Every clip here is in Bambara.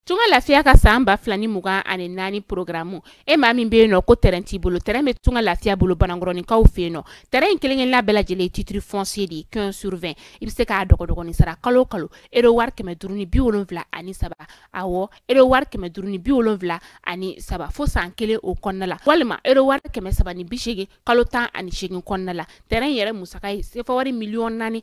Tunga Lafiya ka san 2024 programme e maa min bɛ yen nɔ ko terrain t'i bolo, terrain bɛ Tunga Lafiya bolo Banankɔrɔninkaw fɛ yen nɔ. Terrain in kelen-kelenna bɛɛ lajɛlen ye titre foncier de ye 15 sur 20. I bɛ se k'a dɔgɔdɔgɔnin sara kalo o kalo euro wari 573, awɔ euro wari 573 fo san kelen o kɔnɔna la, walima euro wari 380 kalo 18 kɔnɔna la. Terrain yɛrɛ musaka ye sefa wari 4,1 million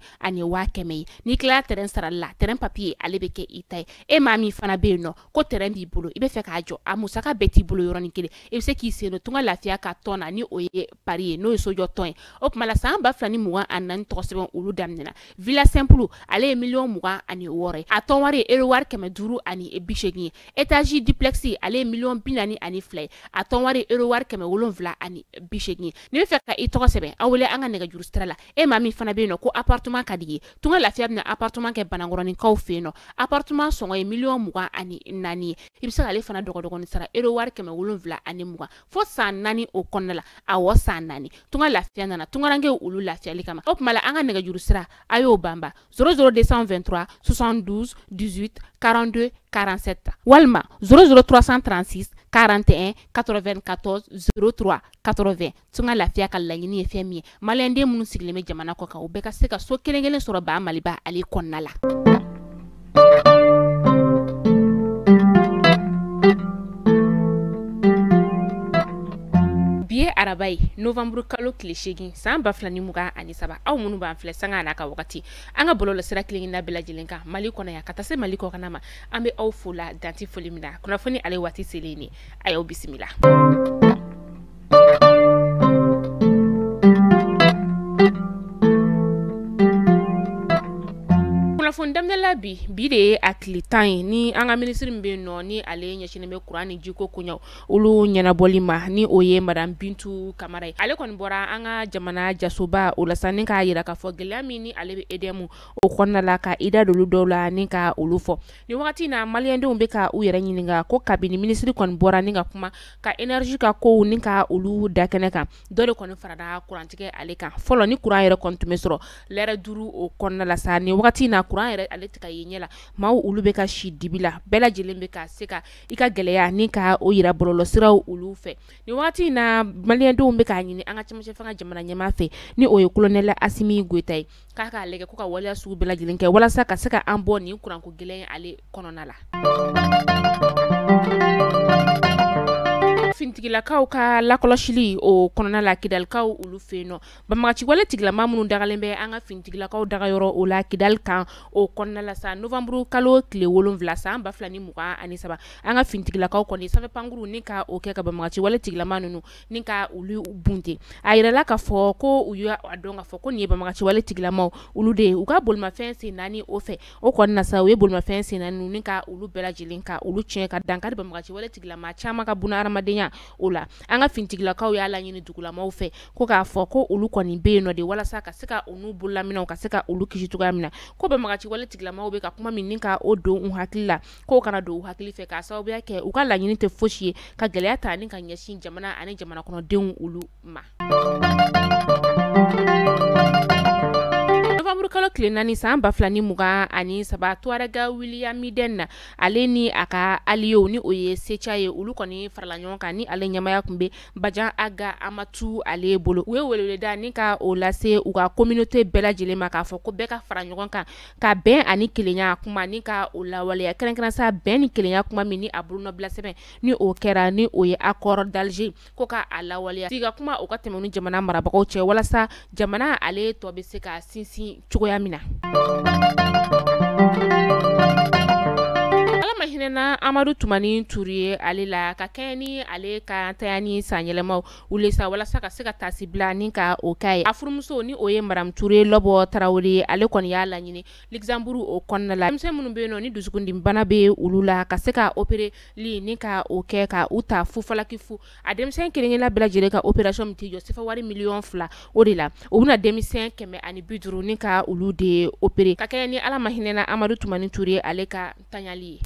ye. N'i tilala terrain sarali la, terrain papier ale bɛ kɛ i ta ye. E maa min fana bɛ yen nɔ ko terrain b'i bolo, i bɛ fɛ k'a jɔ, a musaka bɛɛ t'i bolo yɔrɔnin kelen, i bɛ se k'i sen don Tunga Lafiya ka tɔn na ni o ye pari ye, n'o ye sojɔ tɔn ye. O tuma la san 2024 tɔgɔ sɛbɛn olu daminɛna. Villa simple ale ye 26 million ye, a tɔn wari ye euro wari 580 ye. Étage duplex ale ye 42 million ye, a tɔn wari ye euro wari 780 ye. N'i bɛ fɛ ka i tɔgɔ sɛbɛn, aw wele an ka nɛgɛjuru sira la. E maa min fana bɛ yen nɔ ko appartement ka di ye, Tunga Lafiya bɛna appartement kɛ Banankɔrɔninkaw fɛ yen nɔ. Appartement sɔngɔ ye 24 million ye. I bɛ se k'ale fana dɔgɔdɔgɔnin sara euro wari 720 fo san 4 o kɔnɔna la, awɔ san 4. Tunga Lafiya nana tungarankew olu lafiyali kama. O tuma la an ka nɛgɛjuru sira a y'o banba 00223 72 18 42 47 walima 00336 41 94 03 80. Tunga Lafiya ka laɲini ye fɛn min ye, maliyɛnden minnu sigilen bɛ jamana kɔ kan, u bɛɛ ka se ka so kelen kelen sɔrɔ ba Maliba ale kɔnɔna la. Bi ye araba ye, novembre kalo tile 8 san 2023. Aw minnu b'an filɛ sanga n'a ka wagati an ka bɔlɔlɔsira kelen-kelenna bɛɛ lajɛlen kan Mali kɔnɔ yan ka taa se Mali kɔkanna ma, an bɛ aw fo la danti foli min na. Kunnafoni ale waati selen ni a y'aw bisimila. Kunnafoni daminɛ la bi, bi de ye a tile 10 ye ni an ka minisiri min bɛ yen nɔ ni ale ɲɛsinnen bɛ kuran ni jiko koɲɛw olu ɲɛnabɔli ma, ni o ye madame Bintu Kamara ye. Ale kɔni bɔra an ka jamana jasoba o la sa ni k'a yira k'a fɔ gɛlɛya min ni ale bɛ EDM o kɔnɔna la, ka i da don olu dɔw la ni ka olu fɔ. Nin wagati in na, maliyɛndenw bɛ ka u yɛrɛ ɲininka ko kabini minisiri kɔni bɔra ni ka kuma ka énergie ka kow ni ka olu da kɛnɛ kan, dɔ de kɔni farala kurantigɛ ale kan. Fɔlɔ ni kuran yɛrɛ kɔni tun bɛ sɔrɔ lɛrɛ 5 o kɔnɔna la sa, nin wagati in na kuran yɛrɛ ale tɛ ka ye ɲɛ la. Maaw olu bɛ ka si dibi la, bɛɛ lajɛlen bɛ ka se ka i ka gɛlɛya ni ka o yira bɔlɔlɔsiraw olu fɛ. Nin wagati in na, maliyɛndenw bɛ k'a ɲini an ka cɛmancɛ fanga jamana ɲɛmaa fɛ, ni o ye colonel Asimi Goyita ye, k'a k'a lajɛ ko ka waleya sugu bɛɛ lajɛlen kɛ walasa ka se ka an bɔ nin kuranko gɛlɛn ale kɔnɔna la. Finitigilakaw ka lakɔlɔsili o kɔnɔna la Kidalikaw olu fɛ yen nɔ, banbagaciwale tigilama minnu dagalen bɛ an ka finitigilakaw dagayɔrɔ o la Kidali kan o kɔnɔna la sa, novembre kalo tile 7 san 2023, an ka finitigilakaw kɔni sanfɛ pankuru ni ka o kɛ ka banbagaciwale tigilama ninnu ni ka olu bunte. A yirala k'a fɔ ko u y'a dɔn k'a fɔ ko nin ye banbagaciwale tigilamaw olu de ye. U ka bolimafɛn sen 4 o fɛ o kɔnɔna na sa, u ye bolimafɛn sen 4 ni ka olu bɛɛ lajɛlen ka olu tiɲɛ, ka dankari banbagaciwale tigilama caman ka buna hadamadenya o la. An ka finitigilakaw y'a laɲini dugulamaw fɛ ko k'a fɔ ko olu kɔni bɛ yen nɔ de walasa ka se ka olu bololaminɛw ka se ka olu kisi cogoya min na, ko banbagaciwale tigilamaw bɛ ka kuma min ni ka o don u hakili la, k'o kana don u hakili fɛ, k'a sababuya kɛ u ka laɲini tɛ fosi ye ka gɛlɛya ta ni ka ɲɛsin jamana ani jamana kɔnɔdenw olu ma. Novembre kalo tile 4 san 2023, Tuarega William Miden ale ni a ka alliés ni o ye Seca ye, olu kɔni farala ɲɔgɔn kan ni ale ɲɛmaya tun bɛ Bajan Aga Amatu ale bolo. U ye weleweleda ni ka o lase u ka communauté bɛɛ lajɛlen ma, k'a fɔ ko bɛɛ ka fara ɲɔgɔn kan ka bɛn ani kelenya kuma ni ka o lawaleya, kɛrɛnkɛrɛn sa bɛn ni kelenya kuma min ni a bolonɔbila sɛbɛn ni o kɛra ni o ye accord d'Alger, ko ka a lawaleya. Sigi ka kuma o ka tɛmɛ ni jamana marabagaw cɛ walasa jamana ale tɔ bɛ se ka sinsin cogoya min na. Ala ma hinɛna Amadu Tumani Ture ye ale la, ka kɛɲɛ ni ale ka tayani san yɛlɛmaw wuli sa walasa ka se ka tasi bila ni ka o k'a ye. A furumuso ni o ye madame Ture Lɔbɔ Tarawele, ale kɔni y'a laɲini Luxembourg o kɔnɔna la, denmisɛn minnu bɛ yen nɔ ni dusukundimibana bɛ olu la, ka se ka opéreli ni ka o kɛ ka u ta fu falaki fu. A denmisɛn kelen-kelenna bɛɛ lajɛlen ka opération min t'i jɔ sefa wari 2 million o de la, u bɛna denmisɛn 150 ni ka olu de opérer, ka kɛɲɛ ni Ala ma hinɛna Amadu Tumani Ture ale ka tanyali ye.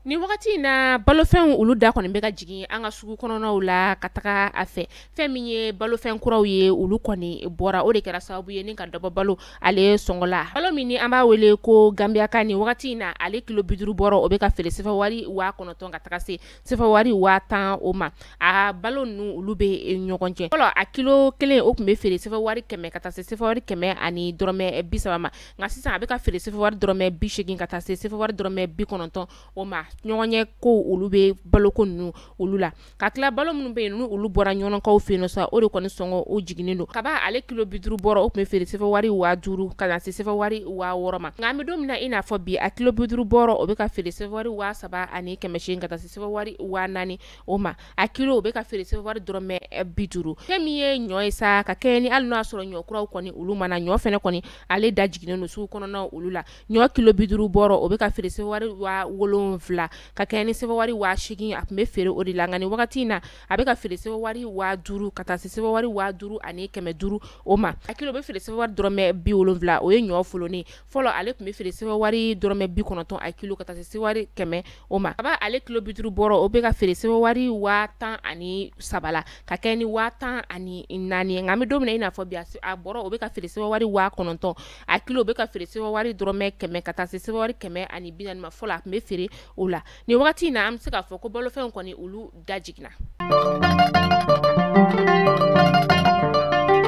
Ni wagati wagati in na balofɛnw olu da kɔni bɛ ka jigin an ka sugu kɔnɔnaw la ka taga a fɛ. Fɛn min ye balofɛn kuraw ye olu kɔni bɔra, o de kɛra sababu ye ni ka dɔbɔ balo ale sɔngɔ la. Balo min ni an b'a wele ko Gambiaka, nin wagati in na ale kilo 50 bɔrɔ o bɛ ka feere sefa wari 9,000 ka taga se sefa wari 10,000 o ma. A balo ninnu olu bɛ ɲɔgɔn cɛ. Fɔlɔ a kilo kelen o tun bɛ feere sefa wari 100 ka taa se sefa wari 130 ma, nka sisan a bɛ ka feere sefa wari 80 ka taa se sefa wari 90 o ma. Ɲɔgɔn ɲɛ ko olu bɛ baloko ninnu olu la. Ka tila balo minnu bɛ yen n'olu olu bɔra ɲɔgɔnkaw fɛ yen sa, o de kɔni sɔngɔ o jiginnen don. Kaba ale kilo 50 bɔrɔ o tun bɛ feere sefa wari 5,000 ka na se sefa wari 6,000 ma, nka an bɛ don min na i n'a fɔ bi a kilo 50 bɔrɔ o bɛ ka feere sefa wari 3,800 ka taa se sefa wari 4,000 o ma. A kilo o bɛ ka feere sefa wari 50. Fɛn min ye ɲɔ ye sa, ka kɛɲɛ ni hali n'o y'a sɔrɔ ɲɔ kuraw kɔni olu mana, ɲɔ fɛnɛ kɔni ale da jiginnen don sugu kɔnɔnaw olu la. Ɲɔ kilo 50 bɔrɔ o bɛ ka feere sefa wari 7,000 ka kɛɲɛ ni sefa wari 8,000 a tun bɛ feere o de la, nka nin wagati in na a bɛ ka feere sefa wari 5,000 ka taa se sefa wari 5,500 o ma. A kilo bɛ feere sefa wari 70, o ye ɲɔ folonin. Fɔlɔ ale tun bɛ feere sefa wari 90 a kilo ka taa se sefa wari 100 o ma. Kaba ale kilo 50 bɔrɔ o bɛ ka feere sefa wari 13,000 la ka kɛ ni 14,000 ye, nka an bɛ don min na i n'a fɔ bi a bɔrɔ o bɛ ka feere sefa wari 9,000, a kilo bɛ ka feere sefa wari 100 ka taa se sefa wari 140 ma. Fɔlɔ a tun bɛ feere o la. Nin wagati in na an bɛ se k'a fɔ ko balofɛnw kɔni olu da jiginna.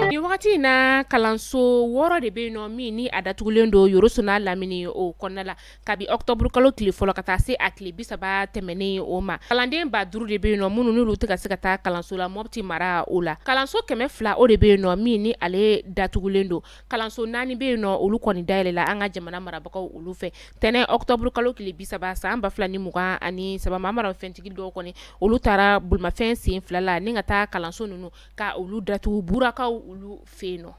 Nin wagati in na kalanso 6 de bɛ yen nɔ min ni a datugulen don Yoroso n'a lamini o kɔnɔna la kabi octobre kalo tile fɔlɔ ka taa se a tile 30 tɛmɛnen o ma. Kalanden 5,000 de bɛ yen nɔ minnu n'olu tɛ ka se ka taa kalanso la Mopti mara o la. Kalanso 200 o de bɛ yen nɔ min ni ale datugulen don. Kalanso 4 bɛ yen nɔ olu kɔni dayɛlɛla an ka jamana marabagaw olu fɛ. Tɛnɛn octobre kalo tile 30 san 2023, maa marafɛntigi dɔw kɔni olu taara bolimafɛn sen 2 la ni ka taa kalanso ninnu ka olu datugu Burakaw olu fɛ yen nɔ.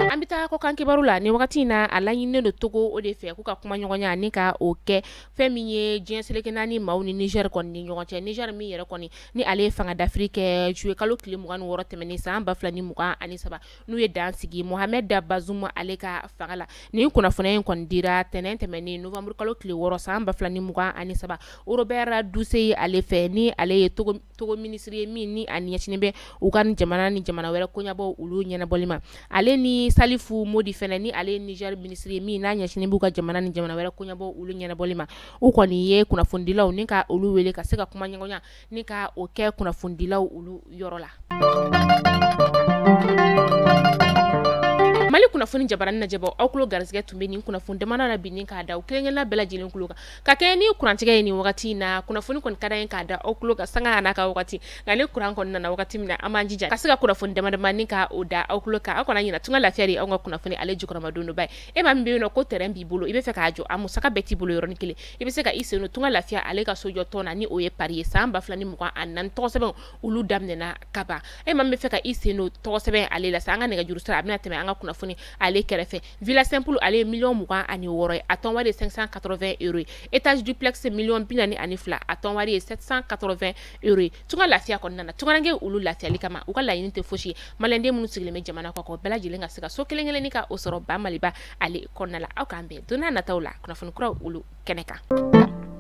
An bɛ taa kɔkan kibaru la. Nin wagati in na a laɲininen don Togo o de fɛ k'u ka kumaɲɔgɔnya ni ka o kɛ fɛn min ye diɲɛ seleke naani maaw ni Niger kɔni ni ɲɔgɔn cɛ. Niger min yɛrɛ kɔni ni ale ye fanga dafiri kɛ juillet kalo tile 26 tɛmɛnen san 2023, n'u ye dan sigi Mohamed Bazoum ale ka fanga la. Nin kunnafoniya in kɔni dira tɛnɛn tɛmɛnen novembre kalo tile 6 san 2023 Robert Dussey ale fɛ, ni ale ye Togo minisiri ye min ni a ɲɛsinnen bɛ u ka jamana ni jamana wɛrɛ koɲɛbɔ olu ɲɛnabɔli ma. Ale ni Salifu Modi fɛnɛ ni ale ye Niger minisiri ye min n'a ɲɛsinnen b'u ka jamana ni jamana wɛrɛ koɲɛbɔ olu ɲɛnabɔli ma. U kɔni ye kunnafonidilaw ni ka olu wele ka se ka kuma ɲɔgɔnya ni ka o kɛ kunnafonidilaw olu yɔrɔ la. Mali kunnafoni jabarani lajɛbɔ aw kulo garisɛgɛ tun bɛ nin kunnafoni damana na bi ni k'a da aw kelen-kelenna bɛɛ lajɛlen kulo kan ka kɛ ni kurantigɛ ye nin wagati in na. Kunnafoni kɔni ka d'an ye k'a da aw kulo kan sanga n'a ka wagati, nka ni kuran kɔni nana wagati min na an b'an jija ka se ka kunnafoni dama dama ni ka o da aw kulo kan. Aw kana ɲinɛ Tunga Lafiya de ye anw ka kunnafoni ale jukɔrɔmadonba ye. E maa min bɛ yen nɔ ko terrain b'i bolo, i bɛ fɛ k'a jɔ, a musaka bɛɛ t'i bolo yɔrɔnin kelen, i bɛ se ka i sen don Tunga Lafiya ale ka sojɔ tɔn na ni o ye Paris ye san 2024 tɔgɔsɛbɛnw olu daminɛna ka ban. E maa min bɛ fɛ ka i sen don tɔgɔsɛbɛn ale la sa, an ka nɛgɛjuru sira a bɛna tɛmɛ an ka kunnafoni ale kɛrɛfɛ. Villa simple ale ye 26 millions ye, a tɔn wari ye 580 euros ye. Étage duplex 42 millions, a tɔn wari ye 780 euros ye. Tunga Lafiya kɔnɔna na, tungaranke olu lafiyali kama u ka laɲini tɛ fosi ye, maliyɛnden minnu sigilen bɛ jamana kɔ kan bɛɛ lajɛlen ka se ka so kelen kelenni ka o sɔrɔ ba Maliba ale kɔnɔna la. Aw k'an bɛn don n'a nataw la kunnafoni kuraw olu kɛnɛ kan.